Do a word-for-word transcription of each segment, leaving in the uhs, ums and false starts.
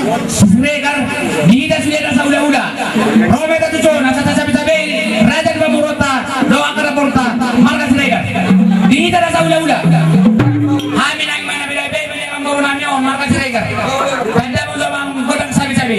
Siregar, di hita sude na sahulahula. Ro ma hita tu son asa tacabecabe raja ni pamoruonta dohot angka raporta marga Siregar. Di hita na sahulahula. Hami nang manang beda be manang boru nami on marga Siregar. Tanda molo mang godang cabecabe.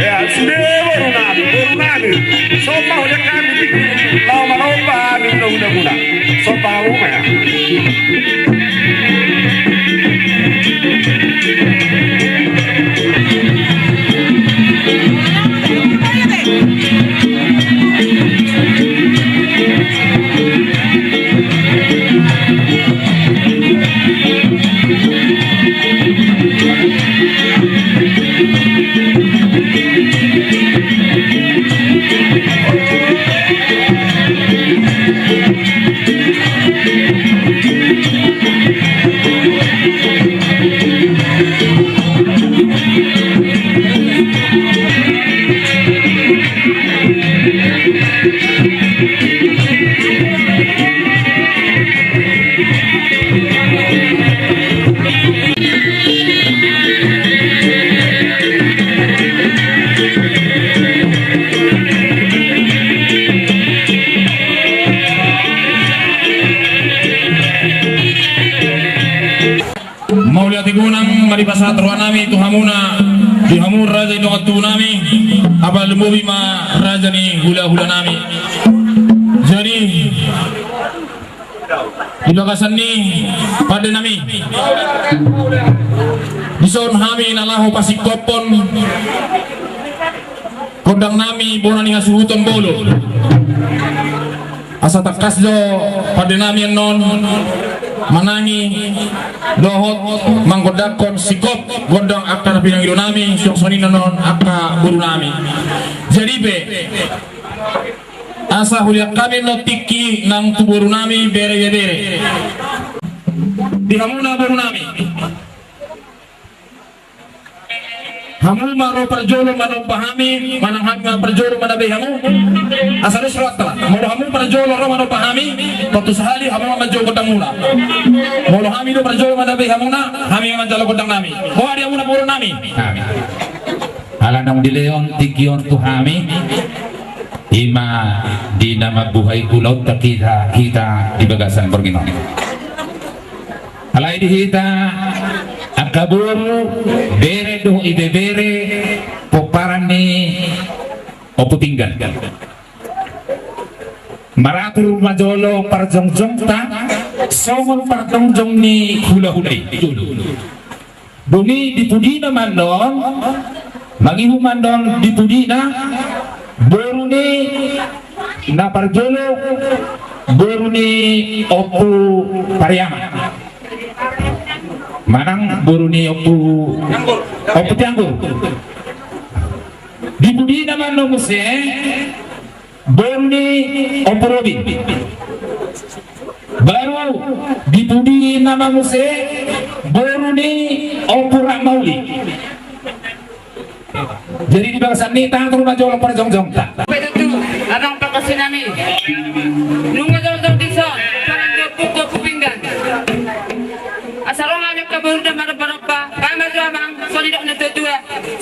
Ya, sude boru nami, boru nami. Sopa holan kami, laho manomba hami hulahula muna. Sopa uma ya. Mauliate gonang ma dipasahat roha nami tu hamuna, di hamu raja ni dongan tubu nami, apala lumobi ma raja ni hulahula nami. Jadi, di bagasan ni pande nami, dison hami na laho pasingkophon gondang nami bona ni hasuhuton bolon. Asa tangkas do pande nami annon manangi dohot manggondangkon singkop gondang angka na pinangido nami, suang songon i annon angka boru nami. Jadi pe, asa hulean hami annon tingki nang tu boru nami bere ibebere. Di hamuna boru nami. Hamu ma ro parjolo manomba hami, manang hami ma parjolo manabe hamu. Asa dos rohanta. Molo hamu parjolo ro manomba hami, tontu sahali hamu ma manjou gondang muna. Molo hami do parjolo manabe hamuna, hami ma manjalo gondang nami. Boha di hamuna boru nami? Nami. Ala naung dilehon tingki on tu hami, i ma di na mambuhai ulaonta hita, hita di bagasan borngin on. Alai di hita angka boru, bere dohot ibebere, pomparan ni Ompu Pinggan, maratur ma jolo parjongjongta songon parjongjong ni hulahula i. Dung i di pudina ma annon, mangihut ma annon di pudina, boru ni na parjolo, boru ni Ompu Pariaman. Manang boru ni Ompu, Ompu Tianggur. Di pudina ma annon muse, boru ni Ompu Robin. Baru di pudina ma muse, boru ni Ompu Ratmauli. Jadi di bagasan i tahatur ma jolo parjongjongta. Pe tutu, abang pangkasi nami. Nunga jongjong dison, parange Ompu Pinggan.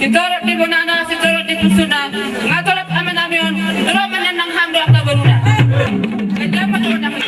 Sitorop di bonana, sitorop di pusuna, nga torop amanami on, torop manang hami do angka boruna. Ganjang ma tu amanami.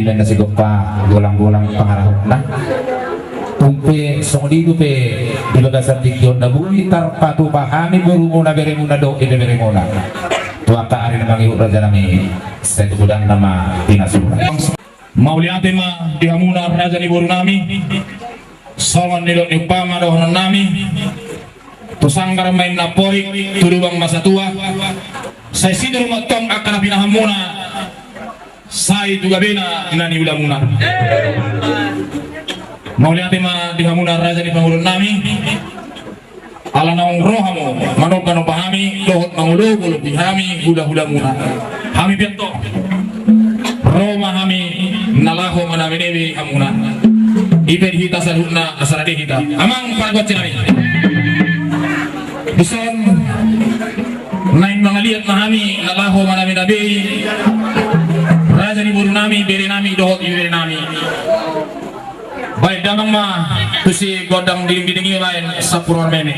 Na sigompa golang-golang pangarahutna. Tung pe songon i dope di bagasan tingki on na boi tarpatupa hami borumuna, beremuna dohot ibeberemuna tu angka ari na mangihut, raja nami, sai tu godangna ma pinasuruan. Mauliate ma di hamuna raja ni boru nami. Songon nidok ni umpama dohonon nami, tu sanggar ma inna amporik, tu lubang ma satua. Sai sinur ma tong angka na pinahanmuna, sai tu gabena na niulamuna. Mauliate ma di hamuna raja ni pangulun nami. Ala naung ro hamu manomba-nomba hami dohot mangolopi-lopi hami hula-hulamuna. Hami pe antong ro ma hami na laho maname-name hamuna. I pe di hita saluhutna asa rade hita. Amang pargonsi nami. Dison naeng mangaliat ma hami na laho maname-name i raja ni boru nami, bere nami dohot ibebere nami. Baen damang ma tusi gondang diding-diding i, baen sampuru on meme.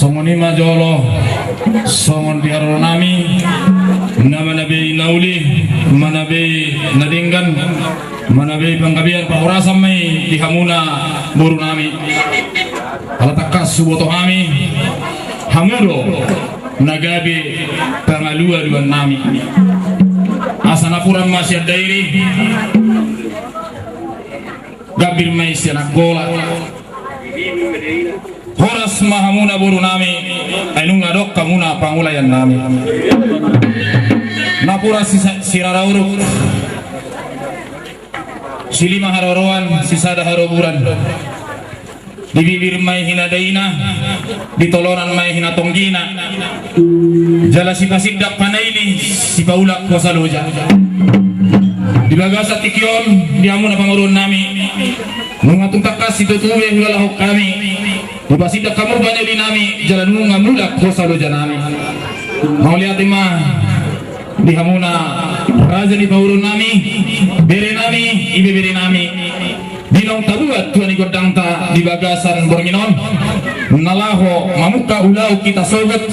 Songon i ma jolo, songon di haroro nami, na manabei na uli, manabei na denggan, manabei panggabean parhorasan ma i di hamuna boru nami. Ala tangkas huboto hami, hamu do na gabe pangalualuan nami. Asa napuran ma sian Dairi, gambir ma i sian Angkola. Horas ma hamuna boru nami, ai nunga adong hamuna pangulayan nami. Napuran si, si rara uruk, silima haroroan, sisada haroburan. Di bibir ma i hinadeina, di tolonan ma i hinatonggina. Jala sipasindak panaili, sipaulak hosa loja. Di bagasan tingki on, di hamuna pamoruon nami, nunga tung tangkas situtu be hulalahon hami. Dipasindak hamu panaili nami, jala nunga mulak hosa loja nami. Mauliate ma di hamuna raja ni pamoruon nami, bere nami, ibebere nami. Di naung tabuat tua ni gondangta di bagasan borngin on, na laho mamungka ulaon hita sogot.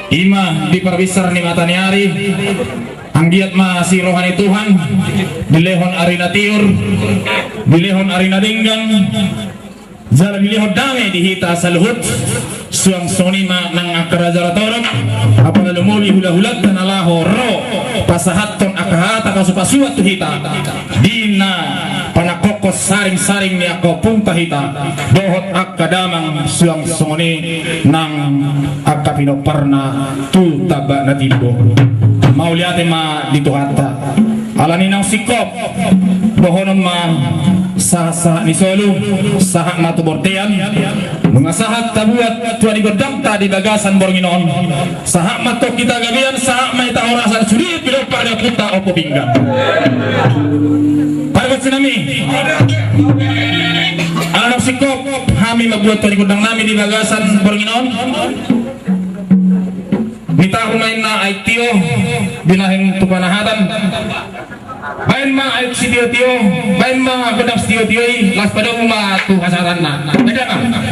I ma di parbinsar ni mata ni ari, anggiat ma si roha ni Tuhan, dilehon ari na tiur, dilehon ari na denggan, jala dilehon dame di hita saluhut. Suang songon i ma nang angka raja na torop, apala lumobi hulahulanta na laho ro pasahathon angka hata pasupasuan tu hita. Di na panangkokhon saringsaring ni angka ompunta hita dohot angka damang suang songon i nang angka pinomparna tu tamba na timbo. Mauliate ma di Tuhanta. Alani naung singkop dohonon ma sahatsahat ni solu, sahat ma tu bortean. Nunga sahat tabuat tua ni gondangta di bagasan borngin on. Sahat ma tongki tagabean, sahat ma hita horasan sude pinompar ni ompunta Ompu Pinggan. Pargonsi nami, ala naung singkop hami mambuat tua ni gondang nami di bagasan borngin on. Nitahu ma inna aek tio binahen tu panahatan. Baen ma aek sitiotio, baen ma gondang sitiotio i, laos padomu ma tu hasahatanna. Eda ma.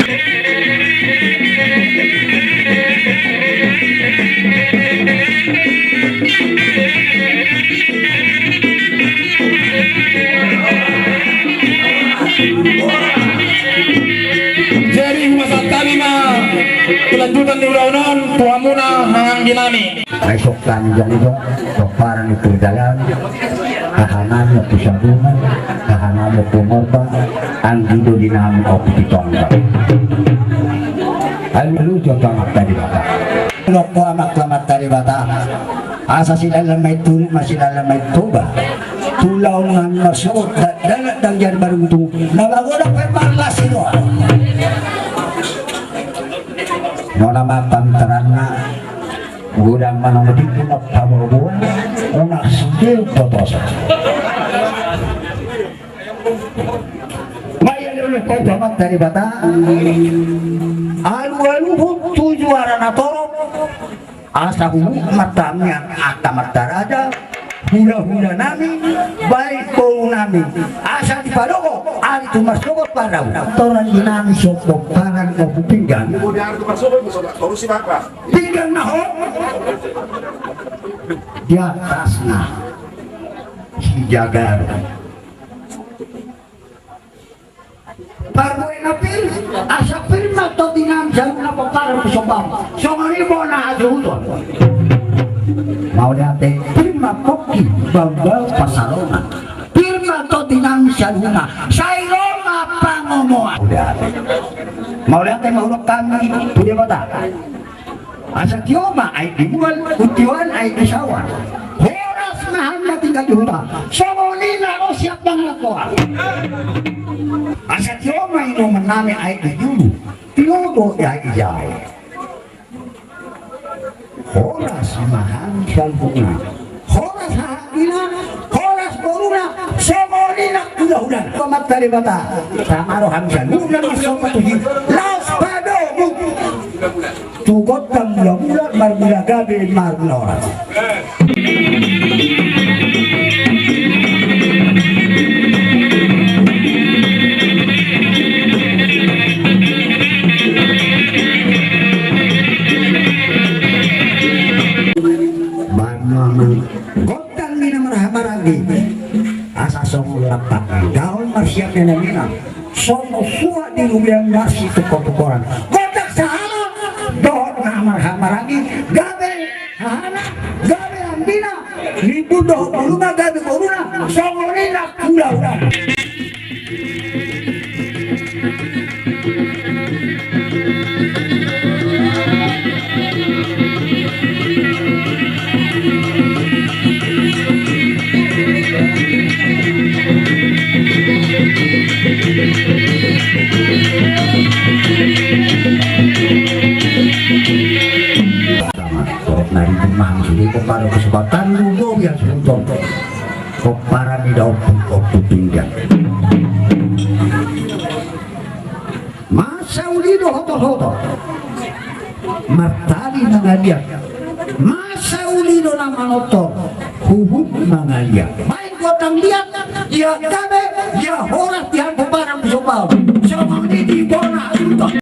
Jadi hupasahat hami ma kelanjutan ni ulaon on tu hamuna hahaanggi nami. Ai sokkan jongjong, pomparan ni Purdalan, hahanami Ompu Sabungan, hahanami Ompu Morba, anggi doli nami Ompu Pitongga. Ai luju tu Amanta Debata. Nokko Amanta Debata. Asa silalan ma i Turik, masilalan ma i Toba. Tulaon nami marsogot, da-, dalan dang jadi baruntung. Na magodang pe marlas i do. Nona ma pantaranna. Godang manang dikuna paboa-boa, unang sude potosa. Maya dulu kau jaman dari bata. Alu-alu tu juara na torop. Asa huhut martamiang angka martaraja. Hula-hula nami, baik boru nami. Asa dipadohot, ari tu marsogot parau. Toran di nami sopo parang mau pinggan. Pinggan na ho. Di atasna. Si jagar. Parbue na pir, asa pir ma tondi nami saluhutna pomparan ni sombam. Songon i bona hasuhuton. Mauliate, pir ma pongki bambang pasarongan. Pir ma tondi nami saluhutna. Sai ro ma pangomoan. Mauliate. Mauliate ma hudok hami tu Debata. Asa tio ma aek di mual, tioan aek di saoan. Horas ma hami na tinggal di huta. Songon i na ro sian pangalangkoan. Asa tio ma inoman nami aek di julu. Tio do aek di jae. Horas ma hami saluhutna. Horas hahaanggi na, horas boruna, songon i nang hula-hulana. Amanta Debata, tama ro hami saluhutna marsogot tu si laos padomu. Tu gondang mula-mula, marmula gabe, marmula horas. Gaol marsiap ni na mina. Songon suat di lubian marsi tukor-tukoran. Gondang sahala dohot na marhaha-maranggi, gabe hahana, gabe ambina, nimbul dohot boruna, gabe boruna, songon i na hula-hulana. Torop na ribut mangan sude, pomparan ni Puspa, tandu bobi hasuhuton, pomparan ni daompung Ompu Pinggan. Masa uli do hotot-hotot, martali mangaliat. Masa uli do na manortor, huhut mangaliat. Baen gondang liat, ia gabe, ia horas di hapomparan Puspa. Songon i di bona utot.